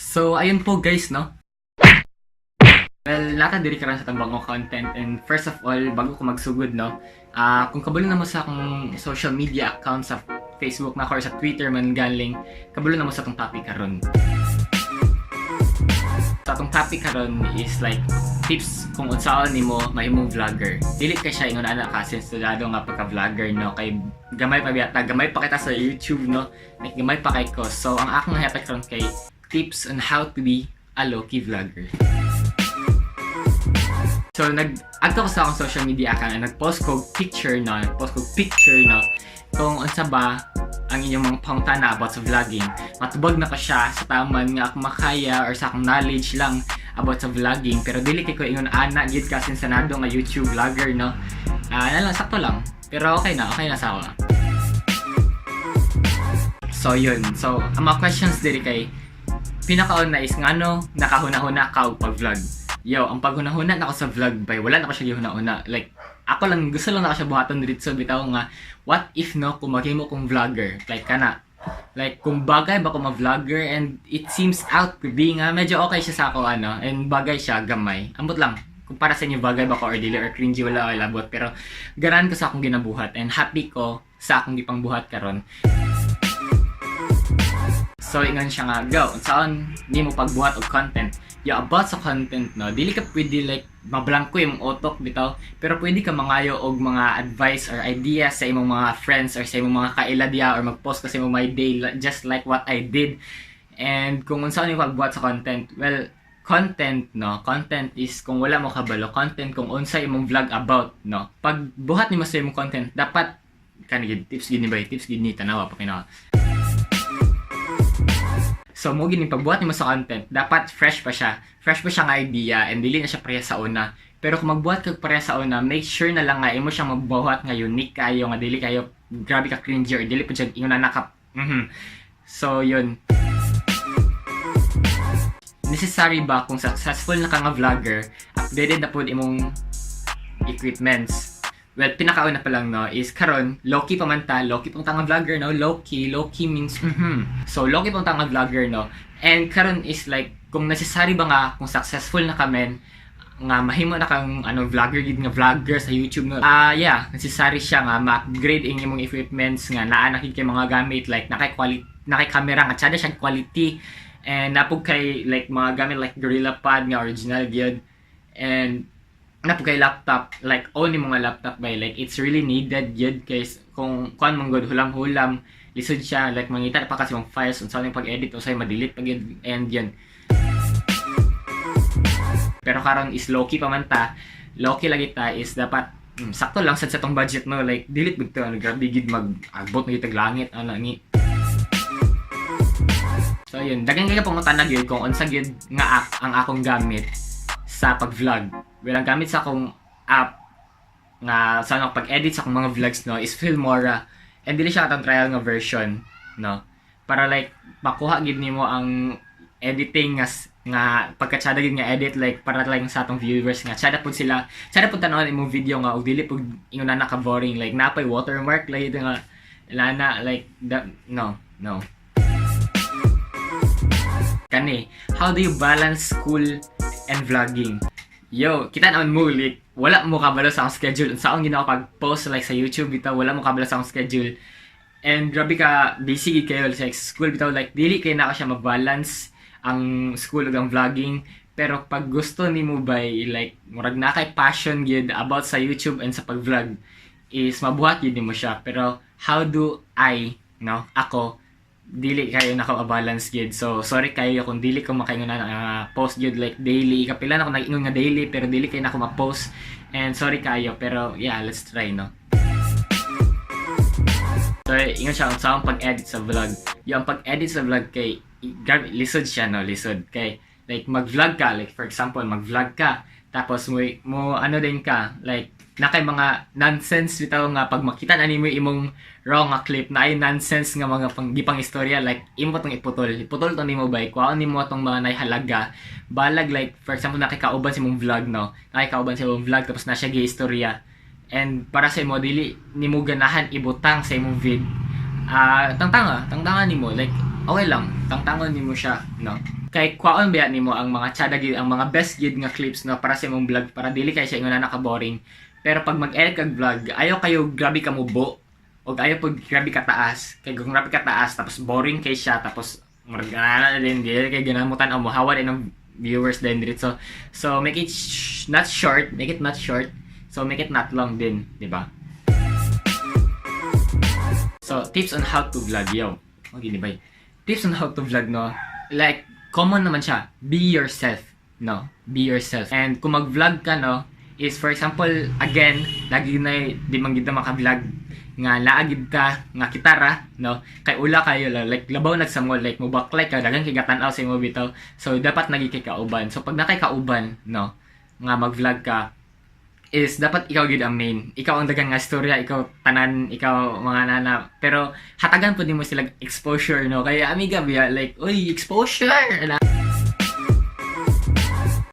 So, ayun po guys, no? Well, naa ta diri karon sa atong bagong content and first of all, bago ko magsugod, no? Kung kabalo na mo sa akong social media account sa Facebook na or sa Twitter man galing, kabalo na mo sa atong topic karon. Sa atong topic karon is like tips kung unsaon nimo mahimong vlogger. Dili kay siya ingon ana ka sensurado nga pagka-vlogger, no, kay gamay pa biyata, gamay pa kita sa YouTube, no. Like gamay pa kay ko. So ang akong nahatag karon kay tips on how to be a low-key vlogger. So nag adto ko sa akong social media account and nag-post ko picture, no, nag-post ko picture, no, kung unsa ba ang inyong mga pangutana about sa vlogging. Matubag na ko siya sa taman nga ako makaya or sa akong knowledge lang about sa vlogging, pero dili kay ko ingon ana gid ka sensanado nga YouTube vlogger, no. Ah, na lang, sakto lang. Pero okay na sa ako. So yun. So ang mga questions diri kay pinakauna is ngano nakahuna-huna ka og pag-vlog? Yo, ang paghuna-huna nako sa vlog bay, wala na ko siya gihuna-huna. Like ako lang, gusto lang nako siya buhaton diretso bitaw nga what if, no, kung maghimo kong vlogger, like kana, like kung bagay ba ko ma-vlogger, and it seems out to be nga medyo okay siya sa ako ano, and bagay siya gamay. Ambot lang kung para sa inyo bagay ba ko or dili or cringy, wala ay labot, pero ganahan ko sa akong ginabuhat and happy ko sa akong gipangbuhat karon. So ingon siya nga, go, unsaon nimo pagbuhat og content? Yo, about sa content, no, dili ka pwede like mablangko imong utok bitaw, pero pwede ka mangayo og mga advice or ideas sa imong mga friends or sa imong mga kaila diya or mag-post ka sa imong my day just like what I did. And kung unsaon nimo pagbuhat sa content, well, content, no, content is, kung wala mo kabalo, content kung unsa imong vlog about, no. Pag buhat nimo sa imong content, dapat kani gid, tips gid ni ba, tips gid ni, tanawa pa kinawa. So mo gini, pagbuhat nimo sa content, dapat fresh pa siya. Fresh pa siya nga idea and dili na siya pareha sa una. Pero kung magbuhat kag pareha sa una, make sure na lang nga imo siyang magbuhat nga unique kayo, nga dili kayo grabe ka cringy or dili pud siya ingon na ka. So yun. Necessary ba kung successful na ka nga vlogger, updated na pud imong equipments? Well, pinakauna pa lang, no, is karon low-key pa man ta, low-key pong ta nga vlogger, no, low-key, low-key means, So, low-key pong ta nga vlogger, no, and karon is like, kung necessary ba nga, kung successful na kamen, nga mahimo na kang ano, vlogger gid nga vlogger sa YouTube, no. Ah, yeah, necessary siya nga ma-upgrade ang imong equipments nga naa na kay mga gamit, like nakay quality, nakay camera nga tsada siya quality and napog kay like mga gamit like Gorilla Pod nga original gyud and napog kay laptop, like own ni mga laptop by, like it's really needed gyud kay kung kuan man gud, hulam-hulam, lisod siya, like mangita pa kasi mong files, unsa ning pag-edit, usay ma-delete pa gyud and yun. Pero karon is low-key pa man ta, low-key lagi ta, is dapat sakto lang sad sa tong budget, no, like dili gud to ano, grabe gid mag abot na gid langit ana ni. So yun, daghan kayo pangutana gyud kung unsa gyud nga app ang akong gamit sa pag-vlog. Well, ang gamit sa akong app nga sa ano, pag-edit sa akong mga vlogs, no, is Filmora. And dili siya atong trial nga version, no. Para like makuha gid nimo ang editing nga nga pagkatsada gid nga edit, like para lang sa atong viewers nga tsada pud sila, tsada pud tan-awon imong video nga og dili pud ingon na ka boring, like napay watermark like nga lana like that, no. Kani, how do you balance school and vlogging? Yo, kita naman mo, like, wala mo kabalo sa akong schedule. Sa akong ginawa pag-post like sa YouTube bitaw, wala mo kabalo sa akong schedule. And grabe ka busy gid kayo sa school bitaw, like dili kay na ako siya ma-balance ang school ug ang vlogging. Pero pag gusto nimo bay, like murag na kay passion gyud about sa YouTube and sa pag-vlog, is mabuhat gyud nimo siya. Pero how do I, no, ako dili kayo nako balance gyud. So sorry kayo kung dili ko makaingon na post gyud like daily. Kapila na ako nag-ingon nga daily, pero dili kayo nako ma-post. And sorry kayo, pero yeah, let's try, no. So ingon siya sa akong pag-edit sa vlog. Yung pag-edit sa vlog kay grabe lisod siya, no, lisod kay like mag-vlog ka, like for example, mag-vlog ka tapos mo ano din ka, like na kay mga nonsense bitaw nga pag makita na nimo imong raw nga clip na ay nonsense nga mga pang gipang istorya, like imo tong iputol, iputol to nimo bay, kuhaon nimo tong mga nahalaga balag, like for example, nakikauban sa imong vlog, no, nakikauban sa imong vlog tapos na siya gi-istorya and para sa imo dili nimo ganahan ibutang sa imong vid, ah, tangtanga, tangtanga nimo, like okay lang tangtangon nimo siya, no. Kay kwaon biya nimo ang mga tsada gid, ang mga best gid nga clips, no, para sa imong vlog, para dili kay siya ingon na naka-boring. Pero pag mag-edit kag vlog, ayaw kayo grabe ka mubo og ayaw pag grabe ka taas. Kay kung grabe ka taas tapos boring kay siya, tapos murag ana na din, dili kay ganahan mo tan-aw, mohawa din ang viewers din diretso. So make it not short, make it not short. So make it not long din, di ba? So tips on how to vlog, yo. Oh, gini ba? Tips on how to vlog, no? Like, common naman siya. Be yourself, no? Be yourself. And kung mag-vlog ka, no, is for example, again, lagi na di man gid maka-vlog nga naa gid ka nga kitara, no, kay ula kayo, like labaw nagsamol, like mubaklay ka, daghan kay gatan-aw sa imo bitaw. So dapat nagi kay kauban. So pag naa kay kauban, no, nga mag-vlog ka is dapat ikaw gid ang main. Ikaw ang daghan nga istorya, ikaw tanan, ikaw mga nana. Pero hatagan pud nimo sila exposure, no? Kaya amiga biya, like, uy, exposure! Na.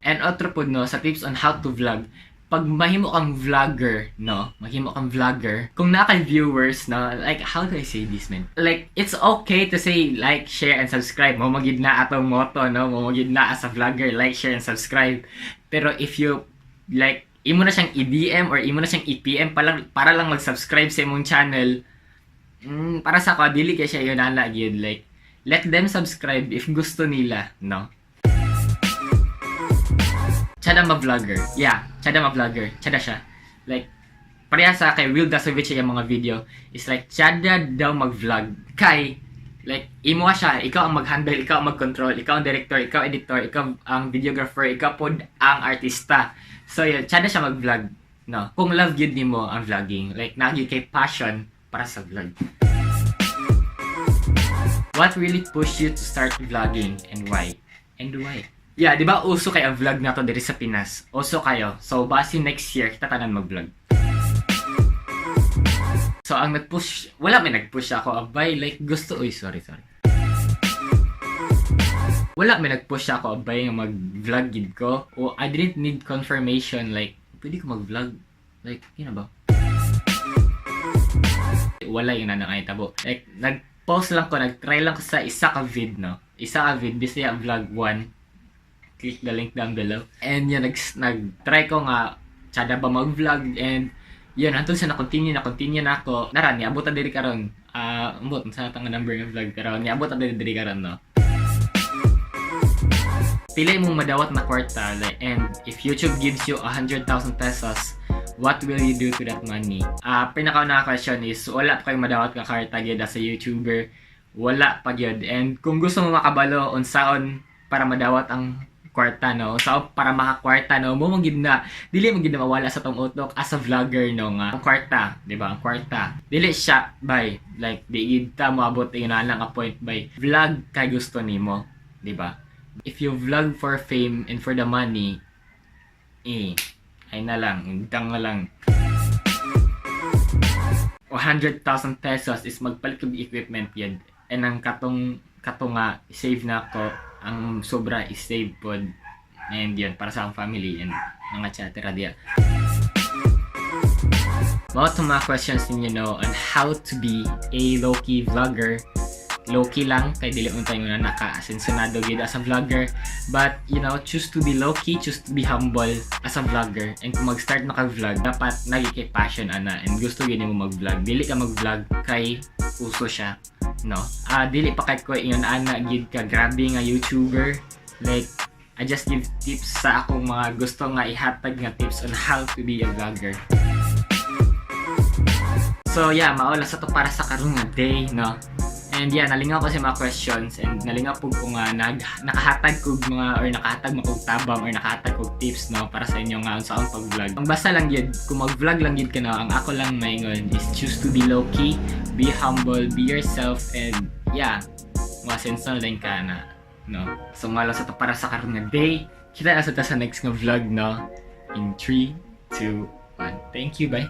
And otro pud, no, sa tips on how to vlog, pag mahimo kang vlogger, no? Mahimo kang vlogger, kung naa kay viewers, no? Like, how do I say this, man? Like, it's okay to say like, share, and subscribe. Mao man gid na atong motto, no? Mao man gid na as a vlogger, like, share, and subscribe. Pero if you, like, imo na siyang i-DM or imo na siyang i-PM pa lang, para lang mag-subscribe sa imong channel, para sa ako, dili kay siya yun ana gyud. Like, let them subscribe if gusto nila, no? Tsada ma-vlogger. Yeah, tsada ma-vlogger. Tsada siya. Like, pareha sa kay Will Dasovich yung mga video is like, tsada daw mag-vlog. Kay, like, imo siya, ikaw ang mag-handle, ikaw ang mag-control, ikaw ang director, ikaw editor, ikaw ang videographer, ikaw pod ang artista. So, yun, tsada siya mag-vlog. No? Kung love gyud nimo ang vlogging, like, naa gyud kay passion para sa vlog. What really pushed you to start vlogging and why? And why? Yeah, di ba uso kay ang vlog na to diri sa Pinas? Uso kayo. So, basi next year, kita tanan mag-vlog. So, ang nag-push, wala may nag-push ako. Abay, like, gusto, uy, sorry, sorry. Wala may nag-push ako, abay, nga mag-vlog gid ko. O, I didn't need confirmation, like, pwede ko mag-vlog. Like, yun na ba? Wala yung nanangay tabo. Like, nag-post lang ko, nag-try lang ko sa isa ka vid, no? Isa ka vid, Bisaya Vlog 1. Click the link down below. And yun, nag-try ko nga, tsada ba mag-vlog, and yun, hantod sa na-continue na ako. Nara, niabot na diri karon. Ah, ambot, sa nga number ng vlog, pero niabot na diri karon, no? Pila mong madawat na kwarta, like, and if YouTube gives you 100,000 pesos, what will you do to that money? Ah, pinakauna question is, wala pa kayong madawat ka kwarta gyud as a YouTuber. Wala pa gyud. And kung gusto mo makabalo unsaon para madawat ang kwarta, no, unsaon para makakwarta, no, mao man gid na dili man gid na mawala sa tong utok as a vlogger, no, nga ang kwarta, di ba, ang kwarta dili siya by like di gid ta moabot ingon lang a point by vlog kay gusto nimo, di ba? If you vlog for fame and for the money, eh ay na lang, indang na lang. 100,000 pesos is magpalit kog equipment yan and ang katong katunga save na ako, ang sobra is save pod and yun para sa akong family and mga chatera diya. Mao itong mga questions ninyo, no, on how to be a low-key vlogger. Low-key lang kay dili mo tayo na naka-asensonado gid as a vlogger, but choose to be low-key, choose to be humble as a vlogger. And kung mag-start na ka vlog, dapat nagi kay passion ana and gusto gid nimo mag-vlog. Dili ka mag-vlog kay uso siya, no? Ah, dili pa kay ko ingon ana gid ka grabe nga YouTuber. Like, I just give tips sa akong mga gusto nga ihatag nga tips on how to be a vlogger. So yeah, mao lang sa to para sa karon nga day, no? And yeah, nalingaw ko sa mga questions and nalingaw po ko nga nakahatag kog mga or nakahatag mo kog tabang or nakahatag kog tips, no, para sa inyo nga sa akong pag-vlog. Ang basta lang gyud, kung mag-vlog lang gyud ka na, ang ako lang maingon is choose to be low-key, be humble, be yourself, and yeah, masenso din ka na, no? So mao lang sa to para sa karon nga day. Kita na sa ta sa next nga vlog, no? In 3, 2, 1. Thank you, bye.